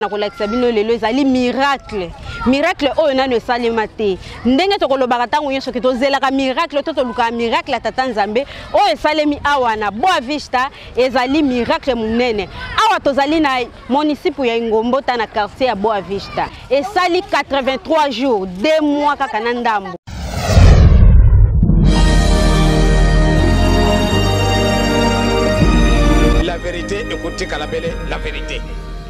Nakolakisa bino lelo ezali miracle, miracle oyo nano esalema te. Ndenge tokolobaka ntango nyonso ke tozelaka miracle to tolukaka miracle ya Tata Nzambe, oyo esalemi awa na Boa Vista ezali miracle monene. Awa tozali na municipe ya Ingombota na quartier ya Boa Vista. Esali 83 jours, 2 mois kaka na ndambo. La vérité ekotikala bele la vérité.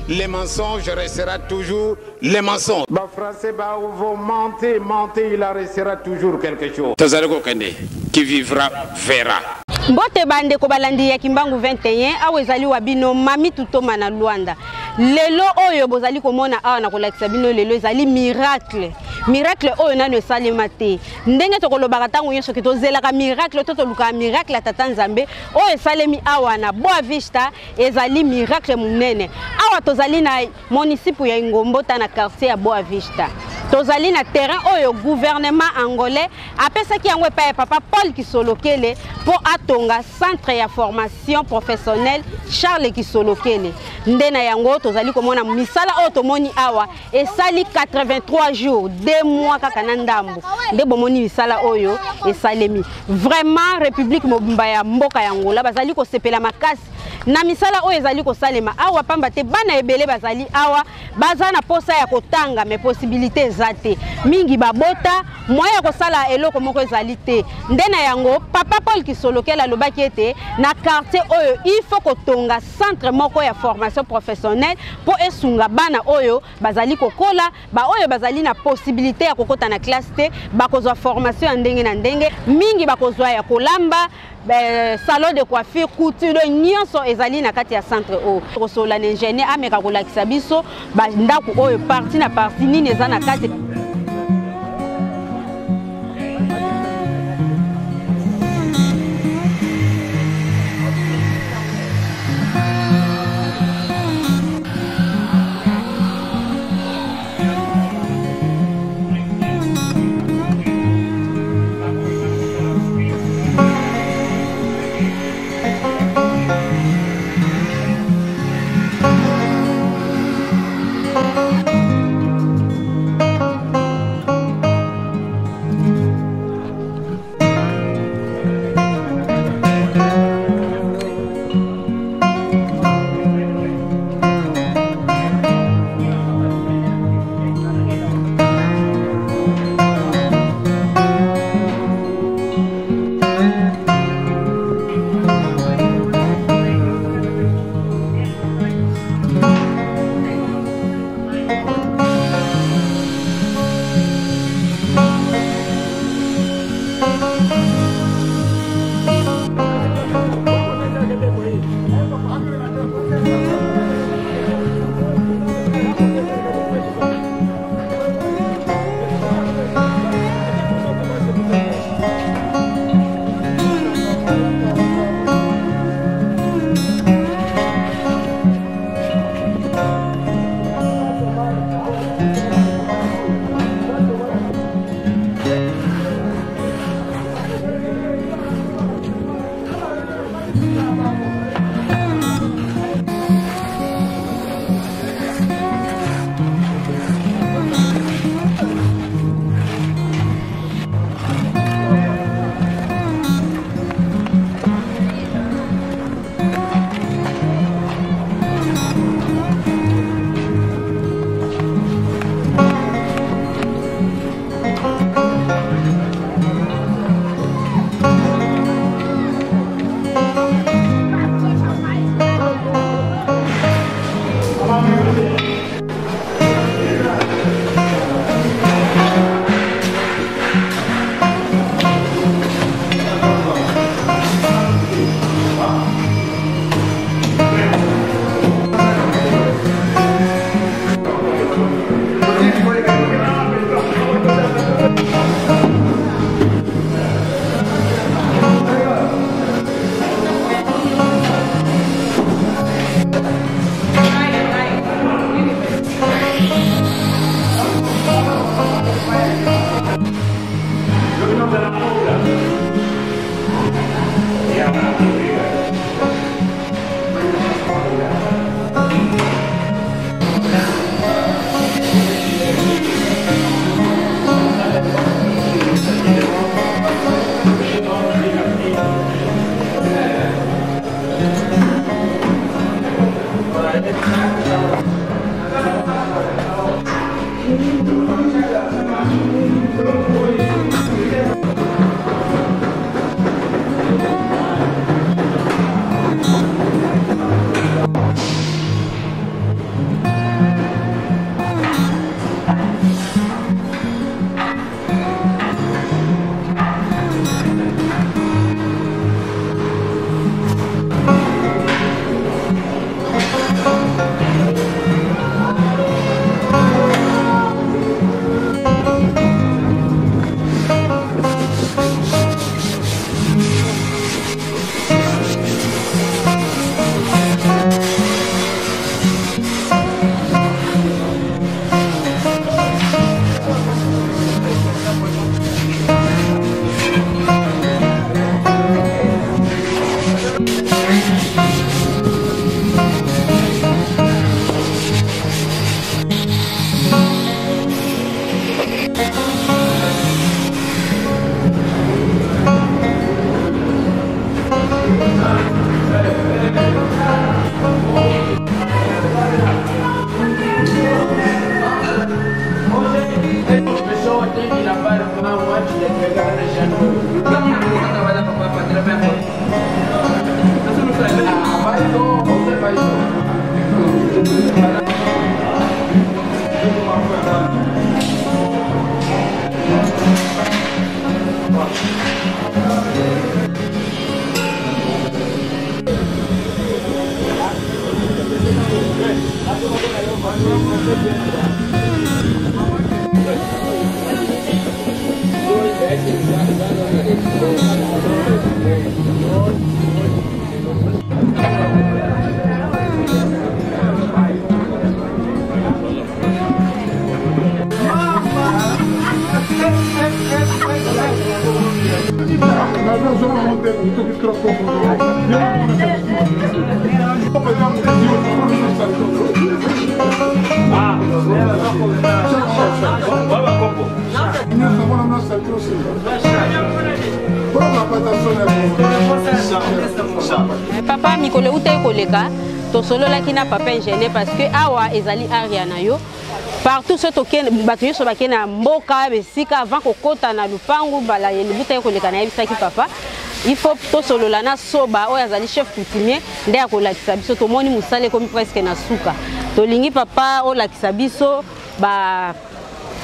Les mensonges restera toujours les mensonges. Ba français ba vont mentir, mentir, il en restera toujours quelque chose. Tozali kokende, qui vivra verra. Mbote bandeko balandi ya Kimbangu 21, awa ezali wa bino Mami Tutoma na Luanda. Lelo oyo bozali komona awa na kolakisa bino lelo ezali miracle. Miracle oyo nano esalema te. Ndenge tokolobaka ntango nyonso ke tozelaka miracle to tolukaka miracle ya Tata Nzambe, oyo esalemi awa na Boa Vista ezali miracle monene. Awa tozali na municipe ya Ingombota na quartier ya Boa Vista. Tozali na terrain oyo gouvernement angolais apesaki yango epai ya papa Paul Kisolokele mpo atonga centre ya formation professionnelle Charles Kisolokele. Nde na yango tozali komona misala oyo tomoni awa esali 83 jours, 2 mois kaka na ndambo nde bomoni misala oyo esalemi. Vraiment République mobimba ya mboka ya Angola bazali kosepela makasi na misala oyo ezali kosalema awa, pamba te bana ebele bazali awa baza na posa ya kotanga mais possibilité eza te, mingi babota moyen ya kosala eloko moko ezali te. Nde na yango papa Paul Kisolokele alobaki ete na quartier oyo il faut kotonga centre moko ya formation professionnelle mpo esunga bana oyo bazali kokola, ba oyo bazali na possibilité ya kokota na classe te, bakozwa formation ya ndenge na ndenge, mingi bakozwa ya kolamba, salon de coiffure, couture, donc nyonso ezali na kati ya centre oyo. Kosolola na ingénieur ameka kolakisa biso ba ndako oyo partie na partie nini eza na kati. Papa, mikolo eutaki koleka, tosololaki na papa ingénieur parce que awa ezali area na yo. Partout so tokende, bato nyonso bakende na mboka besika avant kokota na lupangu mbala elubutaki koleka, nayebisaki papa il faut tosolola na soba oyo azali chef coutumier nde akolakisa biso. Tomoni mosala ekomi presque na suka, tolingi papa olakisa biso ba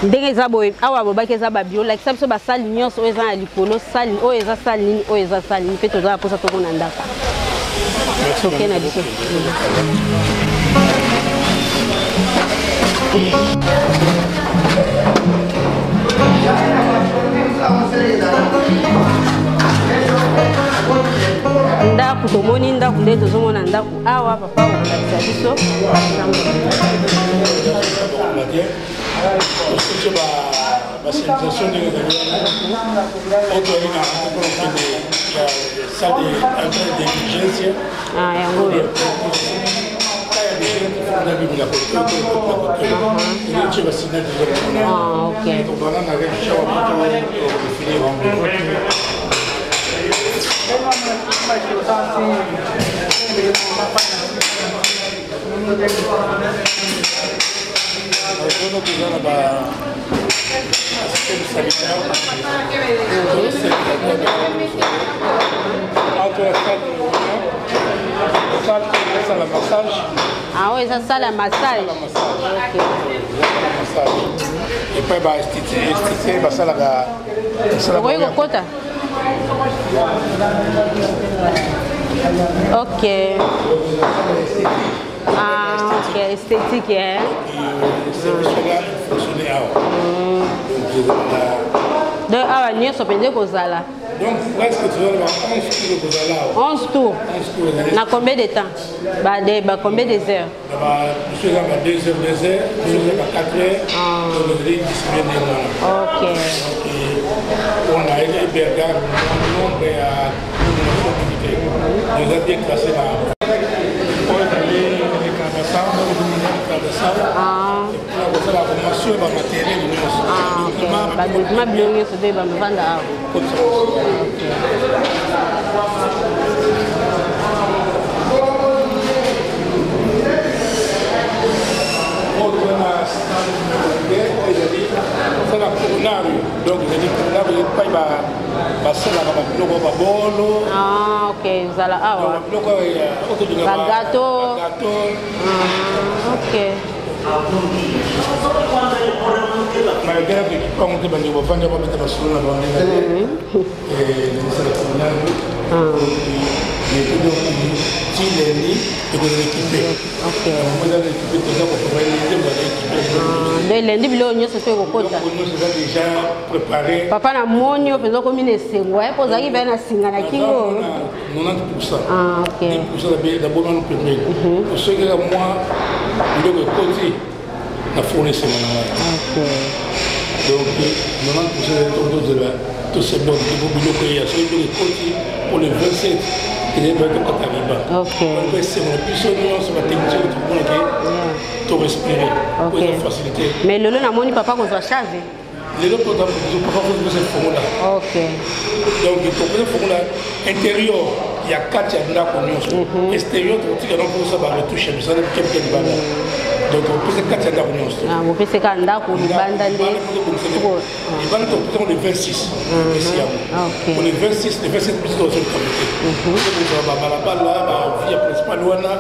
ndenge eza boye. Awa bobaki eza babio, olakisa biso basali nyonso oyo eza na likolo, sali oyo eza sali nini, oyo eza sali nini, mpe toza na mposa tokona ndako toke na biso. Ndako, tomoni ndako nde tozomona ndako awa. Papa, okolakisa biso. Tosuki bacivilisation ndenge ezali wana, oyo toyali na mpona kokende ya salle d'urgence. Yango oyo. Tie basignal déjà. Tobanda na rek awa tofinir. Ozona toza na ba système sanitaire awa, la salle de réunion, salle osala massage. Ah, oyo eza salle ya massage. Massage epai ba esthéticien basalaka. Okoki kokota. Ok. Ah, ok, esthétique, hein? Service wana fonctionne awa. Donc awa nyonso mpenza ekozala. Donc presque toza na ba 11 tours kozala awa. 11 tours. 11 tours ezali. Na combien de temps, ba, de, ba combien des heures? Na ba biso eza ba 2 heures, 2 heures, biso eza ba 4 heures, donc ezali discipline ndenge wana. Donc on a héberga nombre ya nomination militaire, eza bien classé na oyo ezali réclamation, réclamation mpona kosala formation ya bamatériel nyonso. Badocument, biloko nyonso nde bamevanda awa. Oyo toza na salle numéro 2, oyo ezali sala culinary. Donc ezali culinary epai basalaka babiloko, babolo. Ah, ok, ezala awa. Biloko oyo tolinga. Bagâteau. Bagâteau. Ah, ok. Malgré équipement te, bandeko bafandi babeta masolo na bango ndenge ezali culinary. Donc ti lundi ekozala équipé. Eza équipé, toza kopréparé lundi, ezala équipé. Nde lundi biloko nyonso to ekokota. Nyonso eza déjà préparé. Papa, namoni yo mpenza okomi na esengo ye, mpo ozalaki mpe na singa na kingo. 90. Ah, ok. 10 d'abord nano pembeni, soki kaka mwa biloko ekoti na fourni nsima na ngai. Donc 90 tozela, tosebon po biloko eya. Soki biloko ekoti pour le 27, ezali ba tokata riba po esengo na biso nyonso, batechnicien tomonake torespire po eza facilité. Mais lelo namoni papa kozwa charge. Lelo papa kozwa fongola. Donc tokoza fongola intérieur ya kati ya ndako nyonso. Extérieur tokotika na mposa baretouche ya misala mike mike libanda. Donc topesa kati ya ndako nyonso. Bopesi kaka ndako, libanda nde? Libanda topesa ngo le 26, esi yango po le 26, le 27 biso tozosala comité, tobongisa babalabala, bavia principale wana,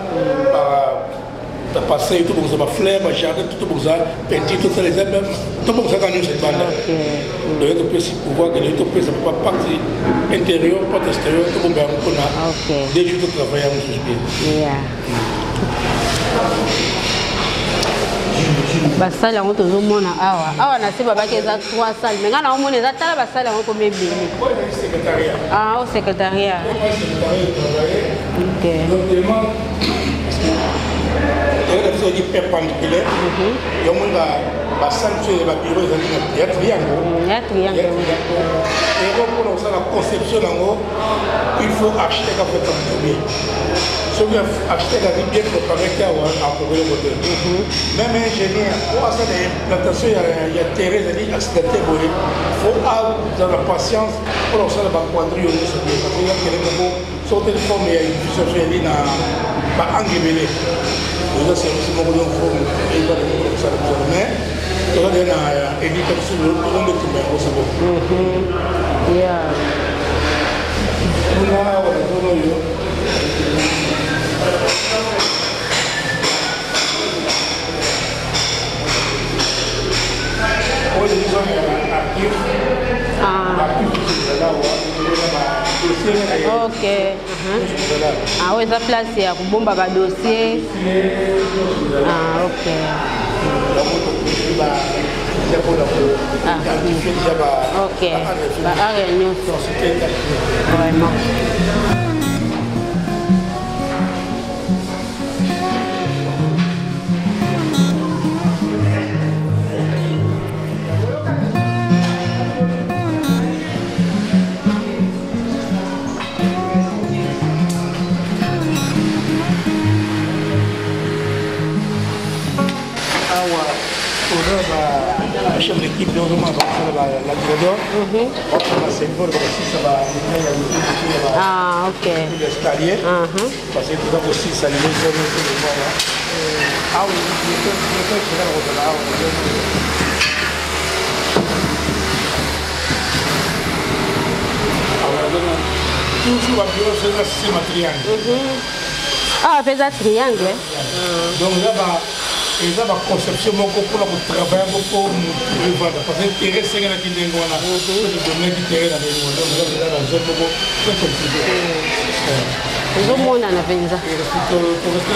bapasser, tobongisa bafleur, bajardin, tobongisa peinture, tosala eza tobongisaka nyonso libanda. Donc topesi pouvoir kende, topesa papa partie intérieure, porte extérieure, tobomba yango mpona 2 jours, totravaille yango mosusu bien. Basali yango tozomona awa awa na se, babaki eza 3 salle, mais ngai naomona eza, tala, basali yango komi ebele. Ah, au secrétariat, ok. Toyaka biso ezali perpendiculaire, yango basali biso ya babiro ezali ya triangle. Ya triangle. Yango mpona kosala conception yango, il faut architecte afeta moto bien. Soki architecte azi bien préparé te, awa akoki eloko te. Même ingénieur po asala implantation ya terrain ezali accidenté boye, faut azala patience mpona kosala baquadrille oyo nyonso bien, parce que eza terrain moko soki te forme ya édifice ezali na baangle ebele, eza service moko. Donc faut eyebana mpona kosala mosala, mais toza deja na elika biso tozonde tumba yango siko. Kuna awa na zone oyo, oyo ezali zone ya archive. Archive ezala awa, eza badossier. Ok, ah, oyo eza place ya kobomba badossier. Ah, ok. Ok, baarea nyonso vraiment. Awa toza ba chef d'équipe, ozomona bakosala balabrador, bakosala bacerveau, bakosisa balumière ya Ah, ok. escalier, parce que toza kosisa lelo zone tozomona awa, directeur général kozala awa. Toujours babureau eza système ya triangle. Awa mpe eza triangle. Donc eza baconception moko mpona kotravaille yango mpo motu evanda, parce que terrain esengelaki ndenge wana, todominaki terrain na ndenge wana. Donc eza na zone moko très compliqué. Ezomonana mpenza. Toreste.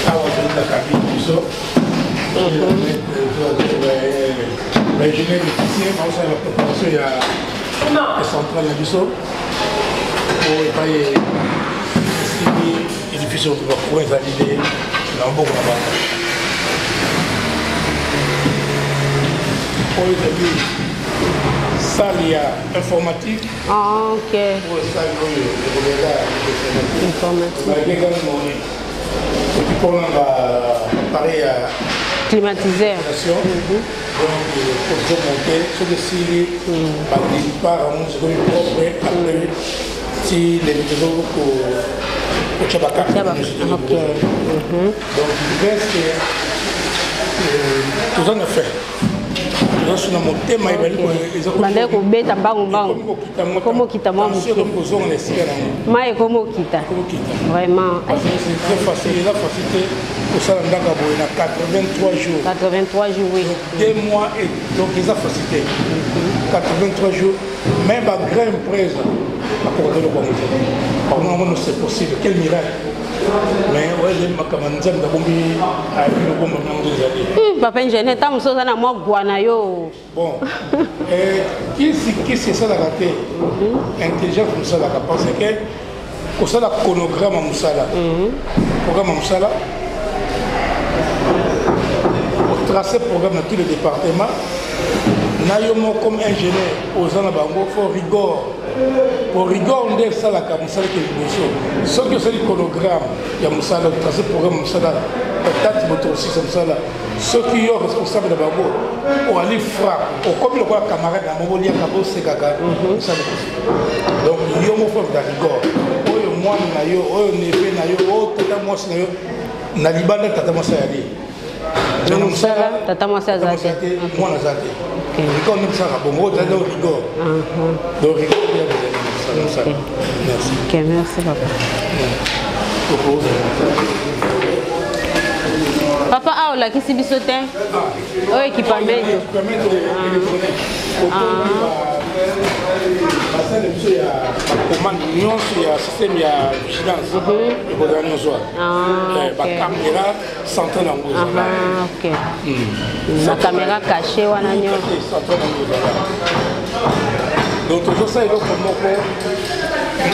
Awa tozali na cabine biso, baingénieur électricien baosala préparation ya centrale na biso po epai esili édifice oyo, bacourant ezali nde na maboko na bango. Oyo ezali salle ya informatique. Ah, ok. Oyo salle oyo ekoleka informatique. Eki mpona baappareil ya climatiseur. Donc ozomonte, soki esili badépart yango sikomi propre, après ti lelo tozokotya bacarte. Donc presque toza na fin, toza so na motema ebali. Bandaki kobeta mbangu mbangu, komokita mwa moke. Ekomi kozonga na esika nango. Mai ekomokita. Ekomokita. Vraiment. C'est très facile, eza facile te kosala ndako boye na 83 jours. 83 jours, oui. 2 mois et donc eza facile te, 83 jours. Même bagrand empresa bakoka eloko yango te, bakomona ngo c'est possible, quel miracle! Mais oyo ezali makambo ya Nzambe, abombi, ayebi kobomba nango ezali. Papa ingénieur, ntango mosusu oza na mwa gwa na yo. Bon, kisi kisi esalaka te, intelligence mosalaka, parce que kosala chronogramme ya mosala, programme ya mosala, otrace programme na tous les départements na yo moko comme ingénieur oza na bango, faut rigueur. Po rigueur nde esalaka mosala eke liboso. Soki osali chronogramme ya mosala, otrace programme mosala, date moto osisa mosala, soki yo responsable na bango oali franc, okomi lokola camarade na bango, boliaka bosekaka, mosala ekosi. Donc yo moko na rigueur, oyo mwana na yo, oyo neveu na yo, oyo tata mwasi na yo, na libanda tata mwasi ayali na mosala tata mwasi aza te, mwana aza te. Rigueur nde mosalaka bongo, oyo eza rigueur. Donc rigueur nde ya mosala. Merci. Ok, merci papa. Papa, awa olakisi biso te oyo ekipamento. Basala biso ya bacommande nyonso ya système ya vigilance ekozala nyonso wana, bacaméra centrale yango ezala. Bacaméra caché wana nyonso. Centrale yango ezala. Donc tozosala eloko moko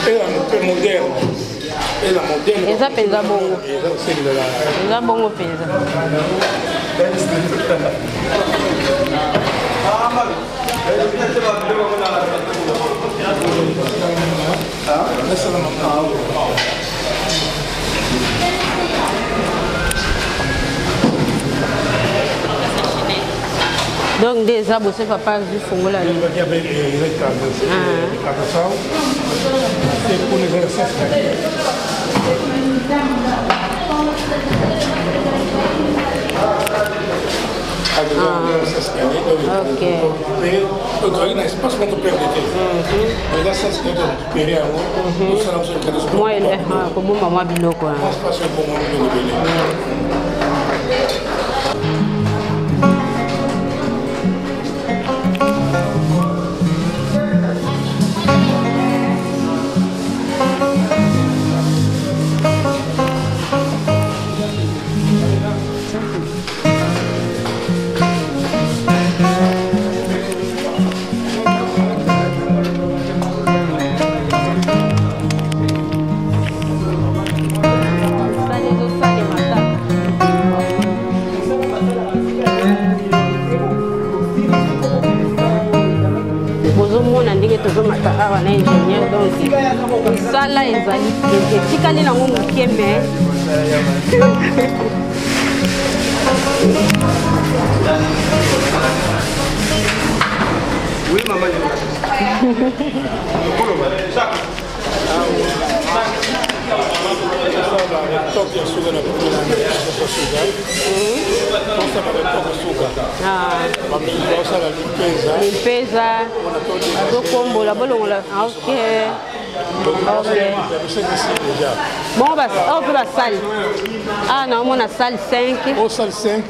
eza mpe moderne, eza moderne. Eza mpenza bongo, eza bongo mpenza. Donc nde eza bose papa azwi fongola. Tozalaki na espace moko perdre te, eza sens récupéré yango, osala kobomba mwa biloko. Espace ebongo biloko ebele. Mosala ezosalema kaka. Bozomona ndenge tozomata awa na ingénieur. Donc mosala ezali etikali nango moke, mais Oui, maman. Top ya suka na suka, osala batoko suka, bameki baosala limpeza. Limpeza bazokombola, bolongola. Ok, bongo oyo mpe basale awa, naomona salle 5. O salle 5.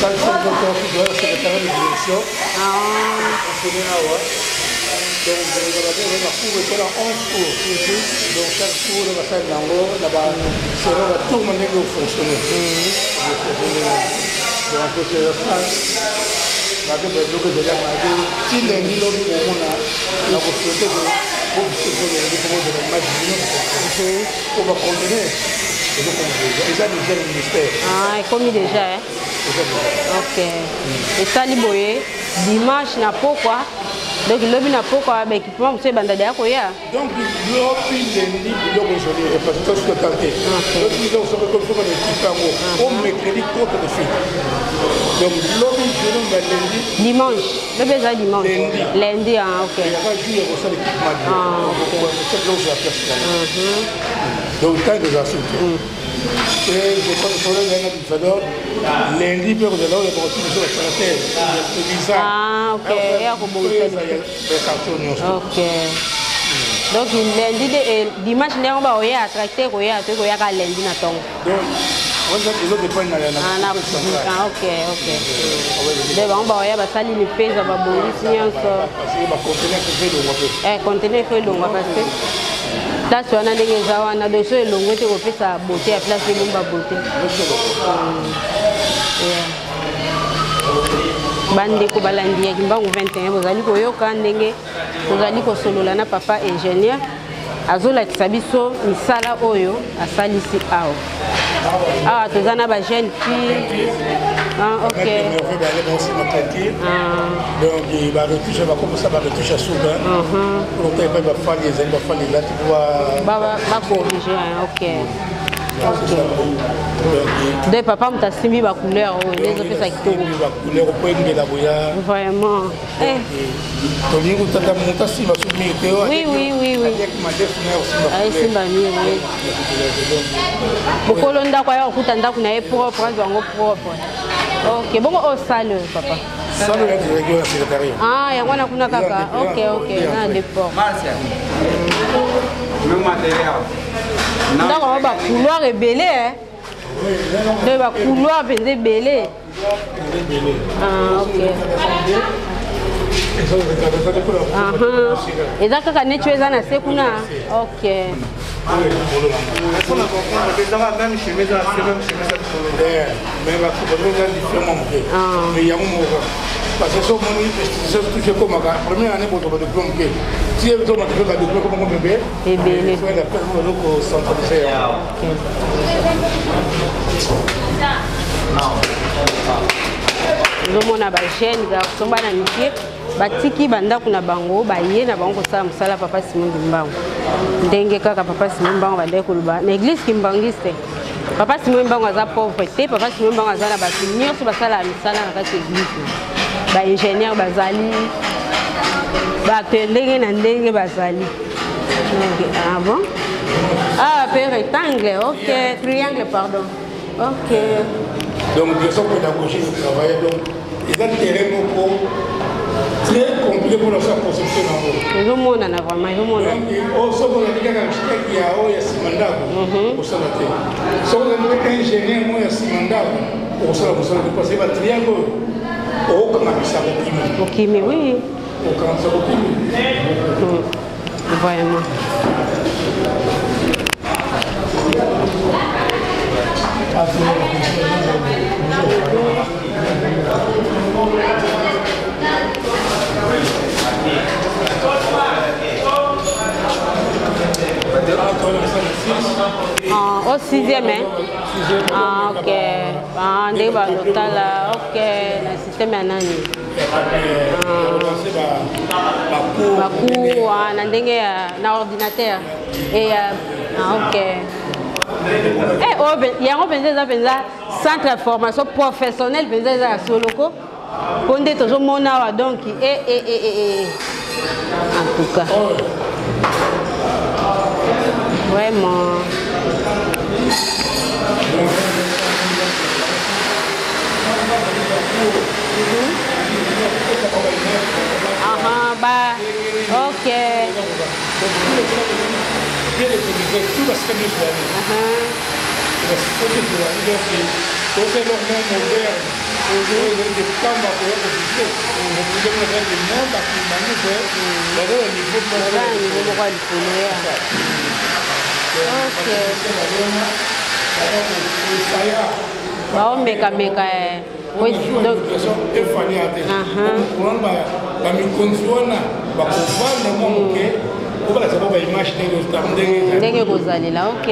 Salle 5, secrétaire de direction awa. Donc bacour ekola 11 cours, donc chaque cour na basali nango na selon batour ndenge ofonctionne. Donc salle bake biloko ezali mabe ti lendi lobi komona na kosouhaiter bobiso lendi po bozala image bino po baconteneur ezokoma déjà, eza déjà na ministère. Ekomi déjà. Ok, esali boye dimanche na pokwa, donc lobi na pokwa baéquipement mosusu ebanda deya koya. Donc lobi lendi biloko ezali parce que tosuka tante lobi biloko soki ekomi na équipe yango o mercredi trop de suite. Donc lobi journée ba lundi. Dimanche, lobi eza dimanche. Lundi. Lundi, ah, ok. Eyaka jour ya kosala équipement biloko ya place. Donc tant eza surtout et je crois que soki ezali na bifador lundi mpe kozala oyo bakosi biso bacaractère ya. Ah, ok, ya kobongisa. Quartier nyonso. Ok, donc lundi de dimanche nde yango baoya tracteur koya to koyaka lundi na ntongo. Donc ezodépendre na Ah, ok, nde bango baoya basali lipeza, babongisi nyonso. Baconteneur efe elongwa mpe. Conteneur efo elongwa parce que place wana ndenge eza wana, donc so elongwe te kopesa beauté ya place, ebomba beauté. Yeah. Bandeko balandi ya Kimbangu 21, bozali koyoka ndenge tozali kosolola na papa ingénieur, azolakisa biso misala oyo asalisi awa. Awa toza na ba jeune fille. Ah, ok. Ah. Donc baretouche bakomisa baretouche ya suka olota epai bafali ezali bafali elati bacorrige. Ok, de papa moto asimbi bacouleur oyo nde ezopesa kitoko. Bacouleur po engela boya. Vraiment. Tolingi kotata moto asimba so mingi te. Oui, oui, oui, oui. Asimba mingi. Mokolo ndako aya kokuta ndako na ye propre, azwa yango propre. Ok, bongo oyo sale oyo, papa? Sale oyo ezalaki oyo ya secrétariat. Ah, yango wana kuna kaka. Ok, na de porte. Ndako yango bacouloir ebele, donc bacouloir mpenza ebele. Ah, ok. Eza kaka neti oyo eza na se kuna. Ok. Yango moko, parce que so omoni institution touche ekomaka première année, boto badiplôme te, ti ezomata mpe badiplôme ekomako bebe ebele. Bazokocentralise yango. Ozomona bajeune garçon, bana mike, batiki bandako na bango, baye na bango kosala mosala papa Simon Kimbangu. Ndenge kaka papa Simon Mbangu bandaki koloba na église kimbangiste, papa Simon Mbangu aza pauvre te. Papa Simon Mbangu aza na bato nyonso basalaka misala na kati ya église. Baingénieur bazali, bato ya ndenge na ndenge bazali. Ah bon, ah, pe rectangle. Ok, triangle, pardon. Ok. Donc direction pédagogique de travail, donc eza terrain moko très compliqué mpona kosala conception nango. Ezomonana vraiment, ezomonana. Donc soki ozali kaka architecte ya oyo ya nsima ndako, okosala te. Soki ozali mpe ingénieur moko ya nsima ndako, okosala mosala te, parce que batriangle oyo okokanga bisako okimi. Okimi, oui. Okokanga bisako okimi. Vraiment. Ah, au sixième, hein? Ah, ok. Ah, ndenge balotala, ok, na système ya nani? Bacours na ndenge ya na ordinateur e ah, ok. Eh, oyo yango mpenza eza mpenza centre ya formation professionnelle mpenza, eza ya soloko mpo nde tozomona awa. Donc e e e e e en tout cas vraiment. Aha, ba ok. Bien autorisé tout basika nyonso wana, basika nyonso. Donc tosala mwa moderne oyo ezali kamba koya kovisite mokonzi non bakimbanise baza na niveau. Baza na niveau moko ya likolo ya. Ok, baomekameka. Donc efali ya te bamikonzi wana bakovanda mwa moke po balakisa bo baimage ndenge. Ndenge kozalela. Ok,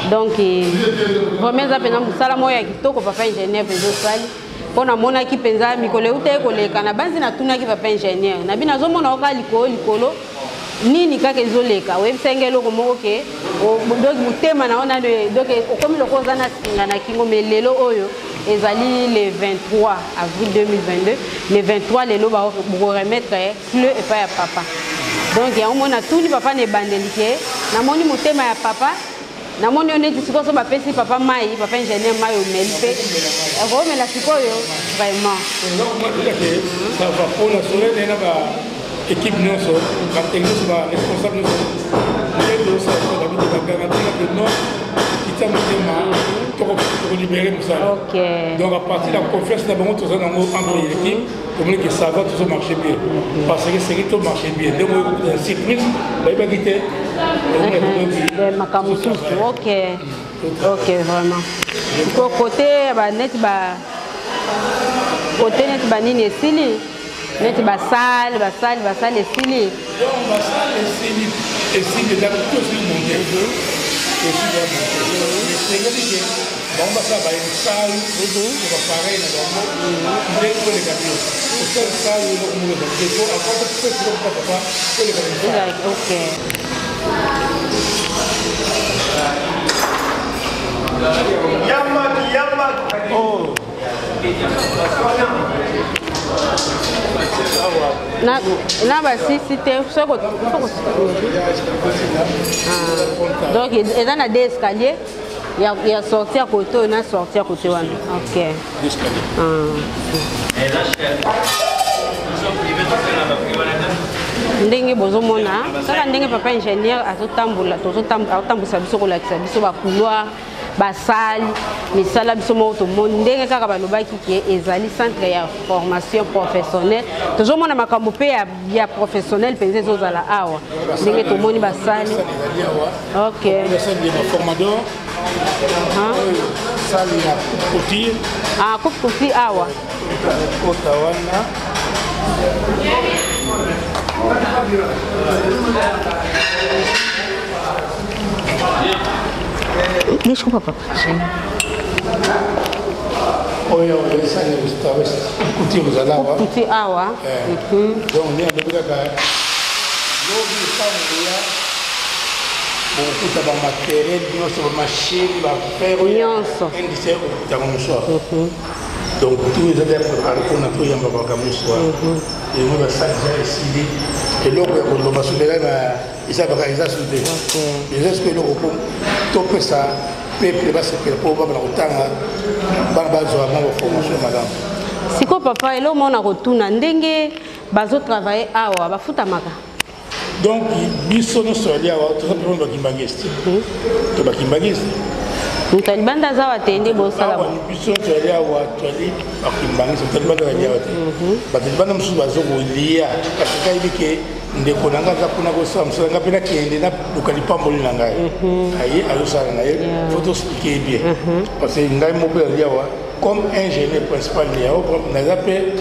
donc vraiment eza mpenza mosala moko ya kitoko, papa ingénieur mpenza osali, mpo namonaki mpenza mikolo euta ekoleka na banzi, natunaki papa ingénieur na bino, azomona oka likolo likolo nini kaka ezoleka. Oyebisa ngai eloko moko ke donc motema na yo nano, donc okomi lokola oza na singa na kingo. Mais lelo oyo ezali le 23 avril 2022, le 23 lelo bokoremettre clé epai ya papa. Donc yango moi natuni papa na ebandeli ke namoni motema ya papa, namoni yo neti sikoyo so bapesi papa mai, papa ingénieur mai, omeli mpe okomela sikoyo vraiment. Ça va mpona soleil na ba équipe nyonso, batechnicien, baresponsable nyonso, nde tosala babiki bagarantir ke non, kita motema, tokolibere mosala. Donc à partir de la confiance na bango toza nango entre l'équipe, tomoni ke ça va, tozo marcher bien, parce que seki to marcher bien ndenge oyo surprise bayebaki te. Makambo mosusu. Ok, vraiment. Ko côté baneti ba côté neti banini esili, neti basale, basale, basale esili? Donc basale esili, esili eza tout esili monte. Esili ya moke, esengeli ke bango basala baemisali to bapareil na bango nde koleka bio osala sali eloko moko ezali te po avant topesa eloko pa papa koleka na misala. Oh. Na, na basisi te soki ah. Donc eza na deux escalier ya, ya sorti ya kote oyo na sorti ya kote wana, ok. Ah. Ndenge bozomona kaka ndenge papa ingénieur azotambola, azotambwisa biso, kolakisa biso bacouloir, basali misala. Biso moko tomoni ndenge kaka balobaki ke ezali centre ya formation professionnelle. Tozomona makambo mpe ya professionnel mpenza ezozala awa, ndenge tomoni basali, ok. Salle ya couture. Ah, coupe couture awa. Kota wana. Desculpa, papa. Oyo esali couture ozala awa. Couture awa. Donc nde alobi kaka lobi ntango ya bokokuta bamateriel nyonso, bamachine, bafer nyonso industrie, okokuta yango nyonso awa. Donc tout eza ya préparé mpona toyamba makambo nyonso wana. Yango basali ja esili. Eloko ya koloba soki eza eza baka eza su te, eza soki eloko mpo topesa peuple basepela mpo babana kotanga, bana bazwa mwa baformation malamu. Sikoyo papa, eloko moko na kotuna, ndenge bazotravaille awa, bafutamaka? Donc biso nyonso yali awa toza mpe bakimbangiste to bakimbangiste. Moto ya libanda aza awa te nde bosala? Awa biso nyonso yali awa toali bakimbangiste. Moto ya libanda azali awa te. Bato ya libanda mosusu bazo kolia parce que ayebi ke ndeko na ngai aza kuna kosala mosala, ngai mpe nakende naluka lipamboli na ngai. Aye azosala na ye, faut toexpliquer bien parce que ngai moko azali awa comme ingénieur principal ya naza mpe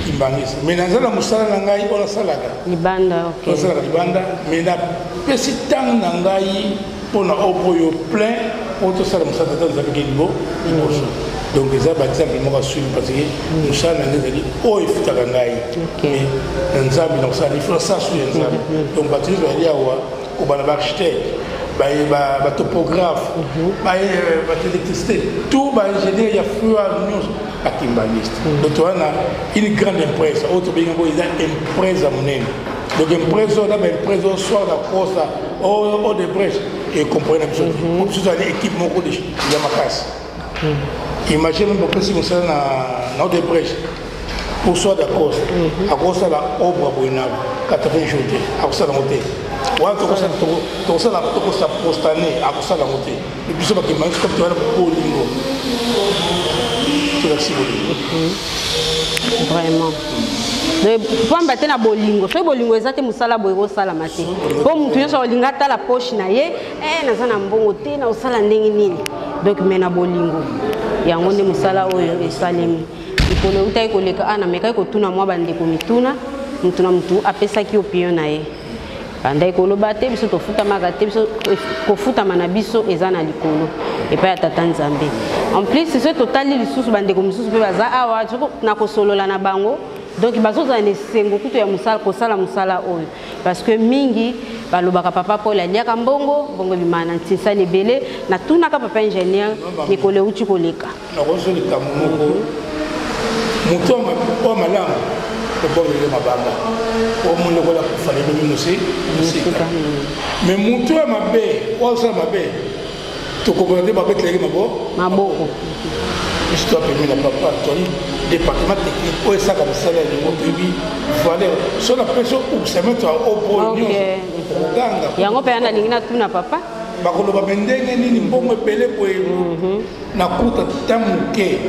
kimbangisi, mais naza na mosala na ngai oyo nasalaka libanda. Nasalaka libanda, mais napesi ntango na ngai mpona oyo plein mpo tosala mosala tata nzambe ke liboso. Donc eza baexemple moko asuivi parce que mosala na ngai ezali oyo efutaka ngai, mais na Nzambe na kosala ifo nasala su ya Nzambe. Donc bato nyonso bazali awa, kobanda baarchitecte, batopographe, bato électricité, tout baingénieur ya fluide nyonso, bakimbaliste. Donc toza na une grande empresa oyo tobengi yango eza empresa monene. Donc empresa oyo na baempresa oyo soit na kosa Odebrecht ecompare na biso te, po biso tozali équipe moko ya makasi. Imagine même bopesi mosala na Odebrecht pour soit d'accord, akosala obra boye na 80 jours te, akosala yango te. Wana tokosala tokosa prostane, akosala yango te. Biso bakimaki comme towana bolingo, tolakisi bolingo. Vraiment, pamba te na bolingo. Soki bolingo eza te, mosala boye ekosalama te, mpo motu nyonso akolinga atala poche na ye. Naza na mbongo te, na kosala ndenge nini? Donc me na bolingo yango nde mosala oyo esalemi. Mikolo eutaki koleka a namekaki kotuna mwa bandeko mituna, mutu na mutu apesaki opinion na ye. Bandaki koloba te, biso tofutamaka te, biso kofutama na biso eza na likolo epai ya tata Nzambe. En plus, soki totali lisusu bandeko mosusu mpe baza awa na kosolola na bango, donc bazozala na esengo kutu ya mosala, kosala mosala oyo, parce que mingi balobaka papa Paul aliaka mbongo, mbongo ebimaka na ntinsani ebele. Natunaka papa ingénieur mikolo euti koleka. Nakozwa likambo moko, moto oyo malamu tobongele mabanga omoni lokola kufa lelobi mosika, mais moto ya mabe oyo asala mabe, tokomona te babetelaki maboko. Biso toapemi na papa, toali département technique oyo esaka mosala ya lingo, toyebi valeur. So napesi observatoire oyo nyonso okoganga. Yango mpe nalingi natuna papa. Bakoloba me ndenge nini mbongo ebele boye nakuta ta moke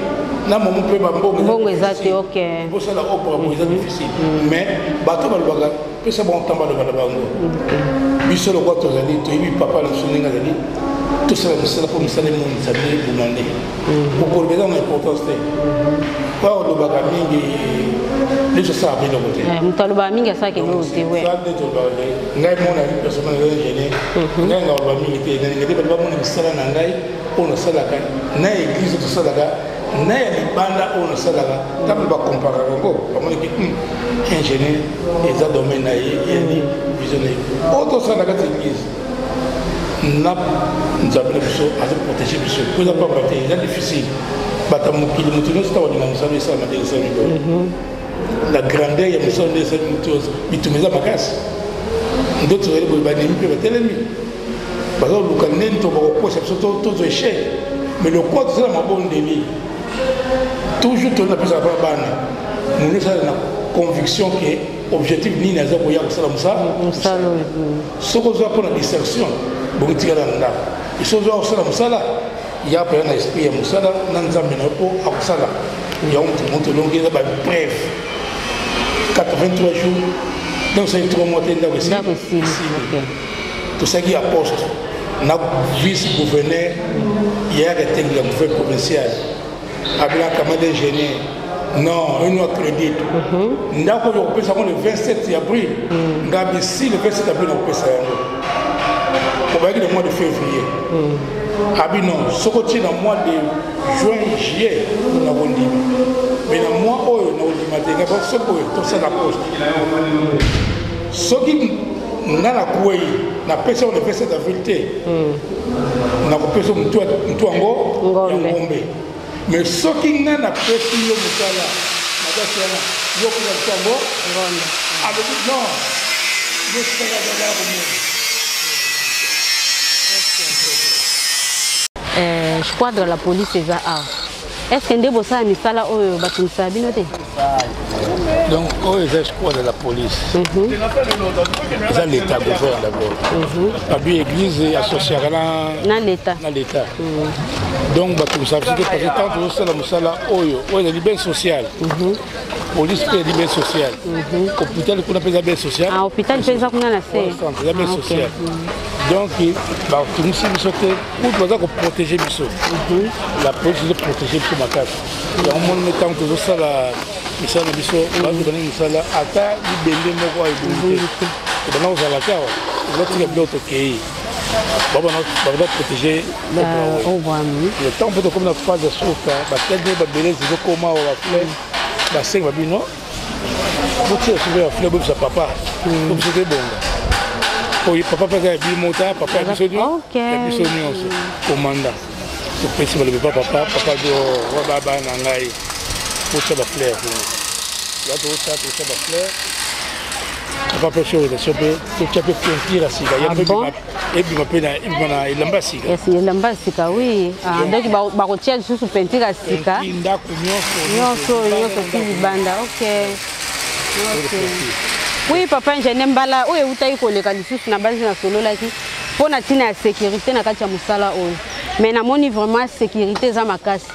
na momo mpe bambongo? Mbongo eza te, ok. Bosala opera boye eza difficile, mais bato balobaka, pesa bango ntango baloba na bango. Biso lokwa tozali, toyebi papa na biso ndenge azali. Tosala mosala mpo mosala emonisa nde ebuma nde. Kokoloba eza na importance te. Oyo olobaka mingi nyonso asalaka mpe eloko te. Moto alobaka mingi asalaka eloko te. We nde tolobaka ngai mona personnel eza ingénieur, ngai nga oloba mingi te. Nalinga te bato bamona misala na ngai oyo nasalaka na église, tosalaka na ya libanda oyo nasalaka. Ntango bacomparaka yango, bamonaki ingénieur eza domaine na ye, eyali vision na ye oyo tosala na kati ya église. Na Nzambe na biso azoprotege biso po eza pamba te, eza difficile. Bato ya mokili, moto nyonso ntango alinga mosala esalama ndenge esalami boye, la grandeur ya mosala nde esali moto, bitumba eza makasi. Nde tozali boye, bandimi mpe batelemi, baza koluka ndeni to bakokwesa biso tozwa échec. Mais lokola tozala mabondeli toujours, toli napesaka mpa bana mono esala na conviction ke objectif nini aza koya kosala mosala. Soki ozwa mpo na distraction, bongi tikala na ndako. Soki ozwa kosala mosala, ya mpenza na esprit ya mosala na Nzambe na yo mpo akosala yango. Moto moto olongi, eza babref 83 jours, donc osali 3 mois te, ndako esili. Tosalaki apôtre na vice gouverneur yayaka etengeli ya gouverneur provincial abela camarade ingénieur non une crédit. Ndako oyo kopesa yango le 27 avril, ngabi si le 27 avril nakopesa yango. Obayaki na mois de février, abi non, soki otie na mois de juin, juillet, nakondima, mais na mois oyo nakondima te. Ngabi soki oyo tosala poste, soki nga nakwei, napesi yango le 27 avril te, nakopesa motu yango ya ngombe. Mais soki nga napesi yo mosala na date wana, yo opesa motu yango. Alobi non, yosala dada ya komona. Squadre la police eza awa. Est ce que nde bosala misala oyo batungisaka bino te? Donc oyo eza squadre la police, eza l'état gouverne d'abord. Babi église associaka na l'état. Na l'état. Donc batungisaka biso te, parce que tant tozosala mosala oyo, oyo ezali bien social. Police mpe ezali bien social, hôpital kuna mpe eza bien social. Hôpital mpe eza kuna na se. Eza bien social, donc batungisi biso te. Kutu baza koprotege biso, la police ezoprotege biso makasi. Yango monene, ntango tozosala misala na biso, bazoka ndenge mosala ata libende moko ebongi te. Ebanda kozala te awa, ezotika biloko, tokei babanda protege. Ntango mpe tokomi na phase ya suka, batali babelese ezokoma awa, bafleur, basengi babino botia soki ya fleur, bobisa papa po biso tebonga. Oyo papa mpe aza ya bimota, papa ya biso, ya biso nyonso. Komanda topesi balobi pa papa, papa wa bana na ngai, botya bafleur kuna ya totya, totya bafleur. Papa mpe autorisation mpe totya mpe peinture ya sika ebima mpe ebima na elamba ya sika. Elamba ya sika, oui. Donc bakotia lisusu peinture ya sika. Ndako nyonso. Nyonso nyonso ti libanda. Ok, oui, papa ingénieur. Mbala oyo eutaki koleka lisusu na basi, nasololaki mpo na ntina ya sécurité na kati ya mosala oyo, mais namoni vraiment sécurité eza makasi,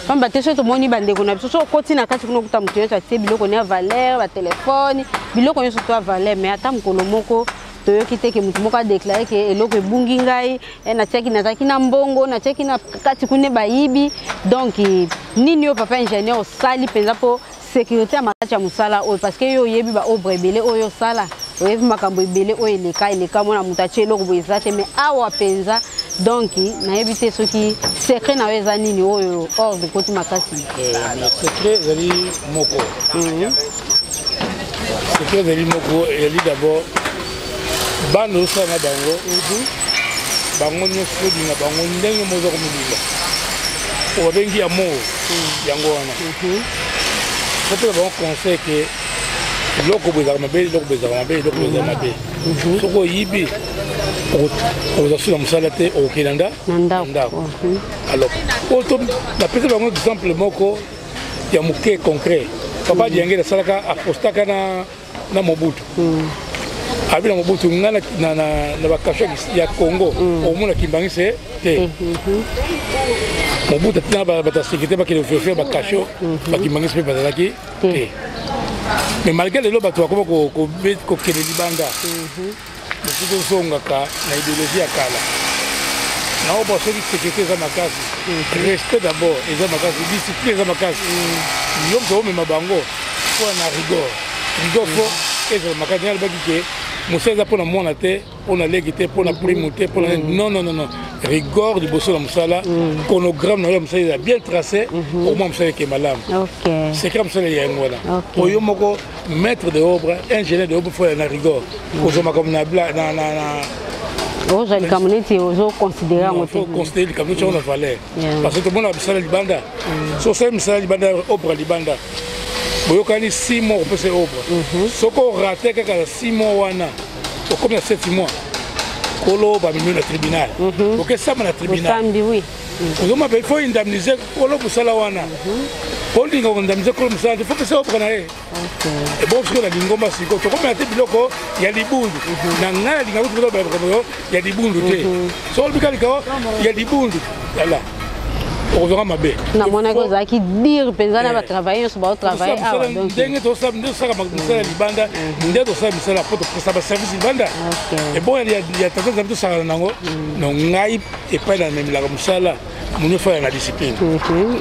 pamba te soki tomoni bandeko na biso, soki okoti na kati kuna, okuta moto nyonso atie biloko ne ya valeur, batelefone, biloko nyonso to ya valeur. Mais ata mokolo moko toyoki te ke motu moko adéclare ke eloko ebungi ngai, natiaki, nazalaki na mbongo, natiaki na kati kuna, bayibi. Donc nini oyo papa ingénieur osali mpenza mpo sécurité ya makati ya mosala oyo? Parce que yo oyebi baobre ebele oyo osala, oyebi makambo ebele oyo eleka eleka, mona moto atie eloko boye eza te. Mais awa mpenza, donc nayebi te soki secret na yo eza nini oyo ordre ekoti makasi. Secret ezali moko, secret ezali moko, ezali d'abord bana osala na bango. Bango nyonso tolinga bango ndenge moza komilinga, oyo babengi amour. Yango wana topesa bango conseil ke eloko boye ezalaka mabe, eloko boye ezalaka mabe, eloko boye ezalaka mabe. Soki oyibi, okozwa su na mosala te, okokende na ndako. Alors oyo napesa bango exemple moko ya moke concret. Papa Diangele asalaka, apostaka na Mobutu. Abi na Mobutu nga na bakasho ya Congo, omona kimbangise te. Mobutu atina bato ya sécurité bakende vérifier bakasho, bakimbangisi mpe bazalaki te. Mais malgré lelo bato bakoma kokende libanda, mosusu tozongaka na idéologie ya kala. Na obra, soki sécurité eza makasi, respect d'abord eza makasi, discipline eza makasi. Yo moto omema bango mpona na rigueur, rigueur fo ezala makasi. Nalobaki ke mosala eza mpona mwana te, mpona leki te, mpona primo te, mpona non, non, non, non. Rigueur liboso na mosala, chronogramme na yo ya mosala eza bien tracé, au moins mosala eke malamu. Secret mosala yango wana. Oyo moko maître de obra, ingénieur de obra, fo na rigueur, kozwa makambo na Ozwa likambo neti ozoconsidérer yango te. Considérer likambo neti yango na valeur, parce que tomona misala libanda. So osali misala libanda, obra libanda, boyokani 6 mois kopesa obra. Soki orater kaka na 6 mois wana, okomi na 7 mois, kolo bamemi na tribunal, okesamba na tribunal. Osambi, oui. Ozoma mpe il faut indemniser kolo mosala wana. Olinga koindemniser kolo mosala te, faut pesa obra na ye. Ebongo sikoyo na lingomba, sikoyo tokomela te biloko ya libundu. Na ngai nalinga kutu makambo ya libundu te. So olobika likao ya libundu, yala okozwaka mabe. Namonaki ozalaki dire mpenza na batravaille nyonso baotravaille awa. Ndenge tosala, nde tosalaka misala ya libanda, nde tosala misala po topesa baservice libanda. Ebongo ya tata Nzambe tosakana nango no. Ngai epai namemelaka mosala, moni efaya na discipline.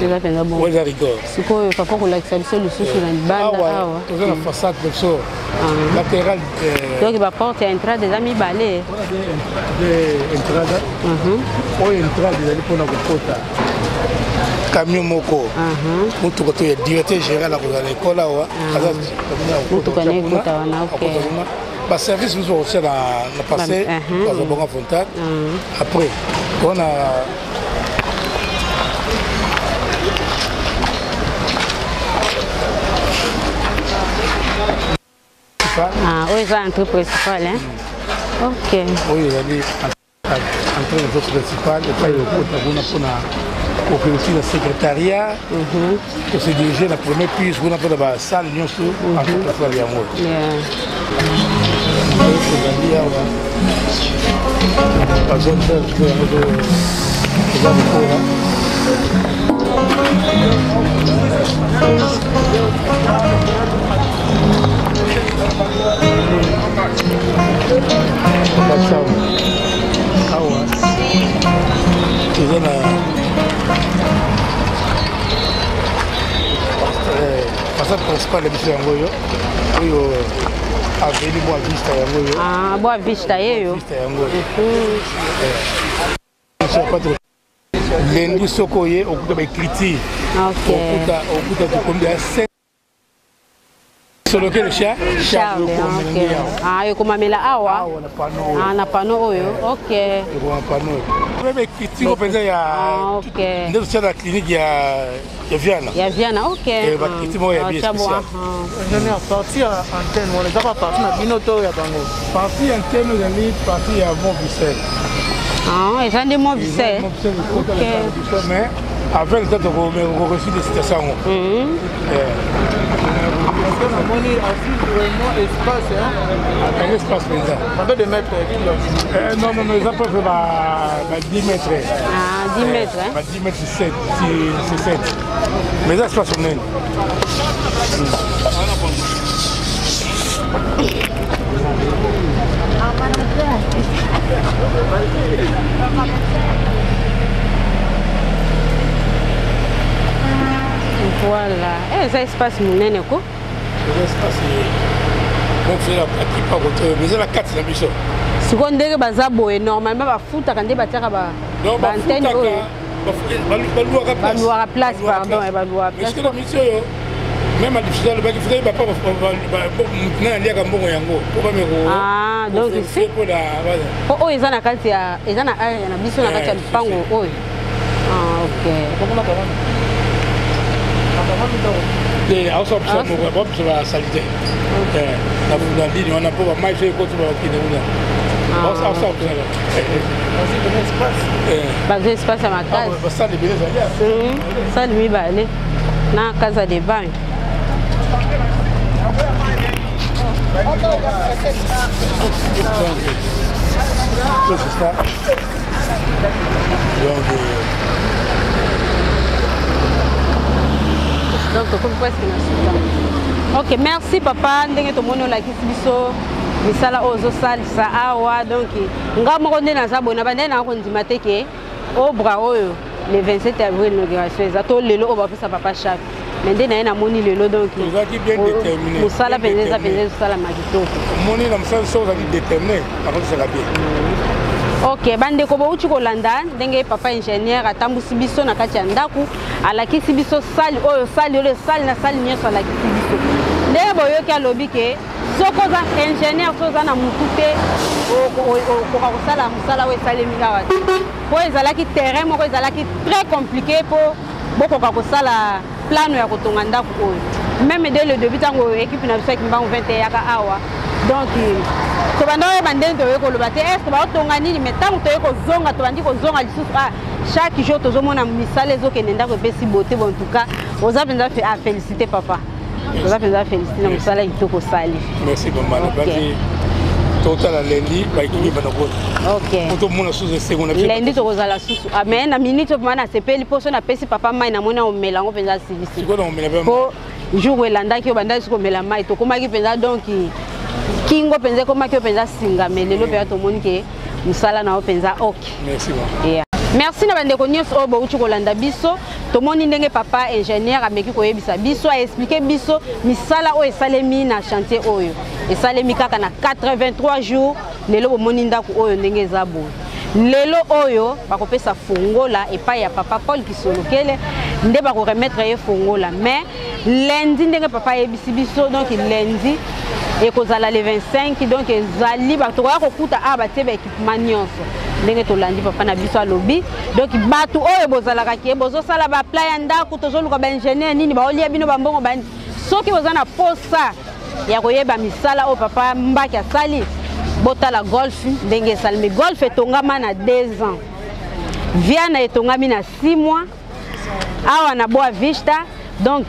Eza mpenza bon. Eza rigueur. Sikoyo papa, kolakisa biso lisusu na libanda awa. Toza na façade na biso latérale. Donc baporte ya entrade eza mibale. Entrada oyo, entrade ezali mpona kokota camion moko, motuka to ya directeur général akozala na ekole awa. Motuka na ekota wana, ok. Baservice mosusu bakotia na passé, bazwa bongo frontal. Après mpona Ah, oyo eza entrée principale, hein? Ok. Oyo ezali entrée na principale, epai okota kuna mpona kokende si na secrétariat, kose dirige na premier puse kuna mpona basale nyonso. Entrée principale yango ezali awa. Bazone verte yango eza lokola basamu awa. Toza na façade principale ya biso yango oyo, oyo avenue Boa Vista yango oyo. Ah, Boa Vista yeyo. Vista yango oyo. Lundi soki oye, okuta baécriture, okuta, okuta tokomi ya Solokele Charles. Ah, ekomamela awa na pano oyo, ok. Ekoma pano oyo, même écriture mpenza ya nde totia na clinique ya Viana. Ya Viana, ok. Baécriture moko ya bien spécial. Ingénieur, partie ya antenne wana eza partie na bino to ya bango? Partie antenne ezali partie ya Mont Vicel. Eza nde Mont Vicel. Mais avec le temps tokoreçu de situation yango. Namoni assise vraiment espace. Akangi espace mpenza. Combien de mètres? Non, non, non, eza presque ba 10 mètres. Ah, 10 mètres. Ba 10 mètres 7, c'est 7, mais eza espace monene. Voilà, eza espace monene ko. Eza espace akipa kote, eza na kati na biso. Sikoyo ndenge baza boye, normalement bafutaka nde batiaka baantenne oyo? Balouaka. Balouaka place, pardon, balouaka place. Na biso oyo, même adiffusion alobaki futaki bapa na aliaka mbongo yango po bameko. Donc po oyo eza na kati ya, eza na area na biso na kati ya lupango oyo. Ok. Te, aosala biso babiso basali te na ligne wana mpo bamai so ekoti, bakende kuna. Aosala biso. Bazwa espace ya makasi. Basale ebele ezali. Sale mibale na casa de banque. Donc, c'est ça. Donc, Donc tokomi presque na suka. Ok, merci papa, ndenge tomoni olakisi biso misala oyo ozosalisa awa. Donc nga moko nde naza boye na bandenge naa kondima te ke Obra oyo le 27 avril inauguration eza to lelo oyo bapesa papa chaque mais nde na ye namoni lelo donc ozalaki bien déterminé mosala mpenza eza mpenza ezosalama kitoko. Omoni na mosala soki ozalaki déterminé, akokisaka bien. Ok, bandeko, bouti kolanda ndenge papa ingénieur atambusi biso na kati ya ndako, alakisi biso salle oyo, salle oyo, salle na salle nyonso alakisi biso. Ndenge boyoki alobi ke soki oza ingénieur, so oza na mutu te, okoka kosala mosala oyo esalemi awa te, mpo ezalaki terrain moko ezalaki très compliqué mpo bokoka kosala plano ya kotonga ndako oyo. Même dès le début, ntango équipe na biso ya Kimbangu 20 eyaka awa, donc tobanda oyeba ndenge toyei koloba te est ce baotonga nini, mais ntango toyei kozonga, tobandi kozonga lisusu, ah, chaque jour tozomona misala ezokende, ndako epesi beauté. Bon, en tout cas oza mpenza à féliciter, papa, oza mpenza félicité na mosala kitoko osali. Merci mama. Nabandi totala lundi baekipe bana kota. Ok. Po tomona susu esengo na biso. Lundi tokozala susu. Ah, mais na minute oyo mpena nasepeli mpo so napesi papa mai, namoni aomela yango mpenza asilisi. Sikoyo na komela mpe. Mpo jour elandaki oyo bandaki komela mai, tokomaki mpenza, donc kingo mpenza ekomaki oyo mpenza singa, mais lelo mpenza tomoni ke mosala na yo mpenza ok. Merci mama. Yeah. Merci na bandeko nyonso oyo bouti kolanda biso. Tomoni ndenge papa ingénieur ameki koyebisa biso, aexpliquer biso misala oyo esalemi na chantier oyo esalemi kaka na 83 jours. Lelo bomoni ndako oyo ndenge eza boye. Lelo oyo bakopesa fongola epai ya papa Paul Kisolokele, nde bakoremettre ye fongola. Mais lundi, ndenge papa ayebisi biso, donc lundi ekozala le 25, donc ezali bato koya kokuta awa batie baéquipement nyonso ndenge tolandi papa na biso alobi. Donc bato oyo bozalaka ke bozosala baplan ya ndako, tozoluka baingénieur nini, baolia bino bambongo bani, soki boza na posa ya koyeba misala oyo papa Mbaki asali, botala Golf ndenge esalemi. Golf etongama na 2 ans, Viana etongami na 6 mois awa na Boa Vista. Donc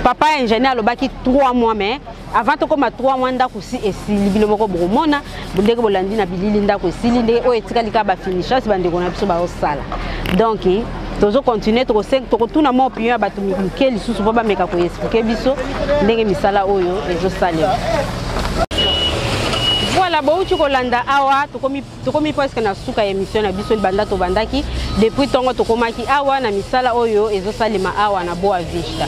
papa ingénieur alobaki 3 mois, mais avant tokóma 3 mois, ndako si esili. Bino moko bokomona ndenge bolandi na bilili, ndako esili, ndenge oyo etikali kaka bafinissage bandeko na biso baosala. Donc tozocontinuer, tokotuna mwa opinion ya bato mike lisusu mpo bameka koexpliquer biso ndenge misala oyo ezosalema. Voilà, bouti kolanda awa, tokomi presque na suka ya émission na biso. Banda tobandaki depuis ntongo, tokomaki awa na misala oyo ezosalema awa na Boa Vista.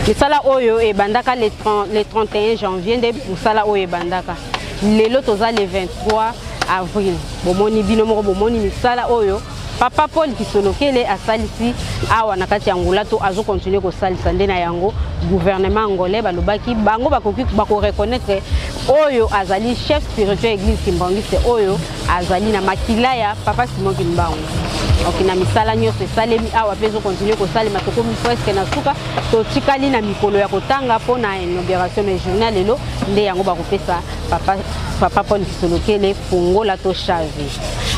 Misala oyo ebandaka le 30, le 31 janvier nde mosala oyo ebandaka. Lelo toza le 23 avril. Bomoni bino moko, bomoni misala oyo papa Paul Kisolokele asalisi awa na kati ya Angola to azocontinuer kosalisa. Nde na yango gouvernement angolais balobaki bango bakoki bakoreconnaître oyo azali chef spirituel église kimbangiste, oyo azali na makila ya papa Simon Kimbangu. Ok, na misala nyonso esalemi awa mpe ezocontinuer kosalema, tokomi presque na suka, totikali na mikolo ya kotanga mpo na inauguration. Mais journée lelo nde yango bakopesa papa Paul Kisolokele fongola to chave.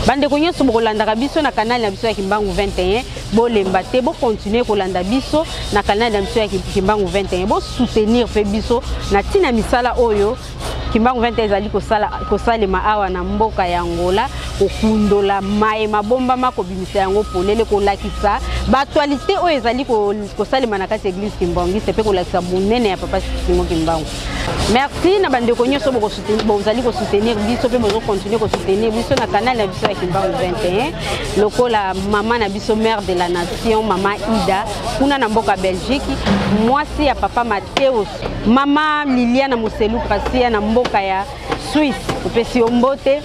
Bandeko nyonso bokolandaka biso na kanali na biso ya Kimbangu 21, bolemba te, bocontinuer kolanda biso na kanali na biso ya Kimbangu 21, bosoutenir mpe biso na ntina misala oyo Kimbangu 21 ezali kosalema awa na mboka ya Angola, kokundola maye mabombama, kobimisa yango polele, kolakisa baactualité oyo ezali kosalema na kati ya église kimbangiste mpe kolakisa monene ya papa Simon Kimbangu. Merci na bandeko nyonso bozali kosoutenir biso mpe bozocontinuer kosoutenir biso na canal na biso ya Kimbangu 21, lokola mama na biso, mère de la nation, mama Ida kuna na mboka Belgique, mwasi ya papa Mateus, mama Liliana Moselu Prasia na mboka ya Suisse, opesi yo mbote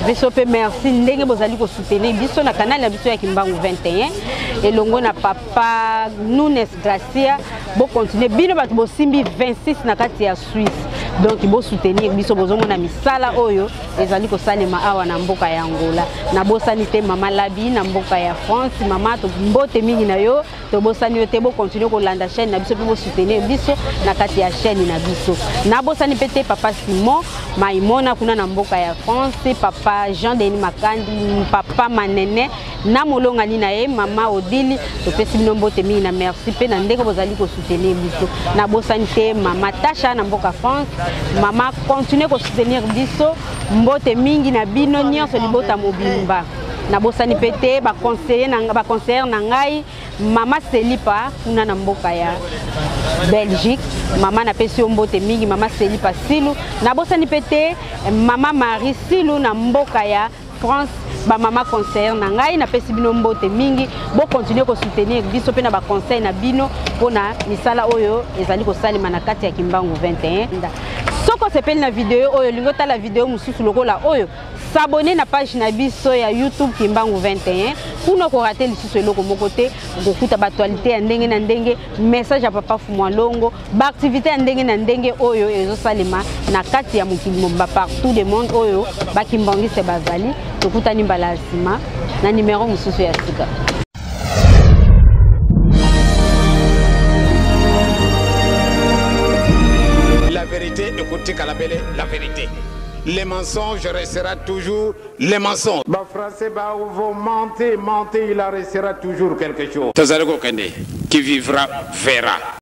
biso mpe merci ndenge bozali kosoutenir biso na kanal na biso ya Kimbangu 21 elongo na papa Nunes Gracia. Bocontinuer, bino bato bosimbi 26 na kati ya Suisse, donc bosoutenir biso. Bozomona misala oyo ezali kosalema awa na mboka ya Angola. Nabosani te mama Labi na mboka ya France. Mama, mbote mingi na yo, tobosani yo te. Bocontinuer kolanda chaîne na biso mpe bosoutenir biso na kati ya chaîne na biso. Nabosani mpe te papa Simon Maimona kuna na mboka ya France, papa Jean Denis Makandi, papa Manene na molongani na ye mama Odili, topesi bino mbote mingi na merci mpe na ndenge bozali kosoutenir biso. Nabosani te mama Tasha na mboka France. Mama, continue kosoutenir biso. Mbote mingi na bino nyonso, libota mobimba. Nabosani mpe te baconseillère na ngai, mama Selipa kuna na mboka ya Belgique. Mama, napesi yo mbote mingi, mama Selipa Silu. Nabosani mpe te mama Marie Silu na mboka ya France, bamama conseillère na ngai, napesi bino mbote mingi. Bokontinue kosoutenir biso mpe na baconseil na bino mpona misala oyo ezali kosalema na kati ya Kimbangu 21. Soki osepeli na video oyo, olingi otala video mosusu lokola oyo, s'abonner na page na biso ya YouTube Kimbangu 21. Kuna okorater lisusu eloko moko te. Okokuta baactualité ya ndenge na ndenge, message ya Papa Fumwalongo, baactivité ya ndenge na ndenge oyo ezosalema na kati ya mokili mobimba, partout le monde oyo bakimbangiste bazali. Tokutani mbala ya nsima na nimero mosusu ya sika. La vérité ekotikala bele la vérité. Les mensonges restera toujours les mensonges. Ba Français ba vous mentez, mentez, il en restera toujours quelque chose. Tozali kokende, qui vivra verra.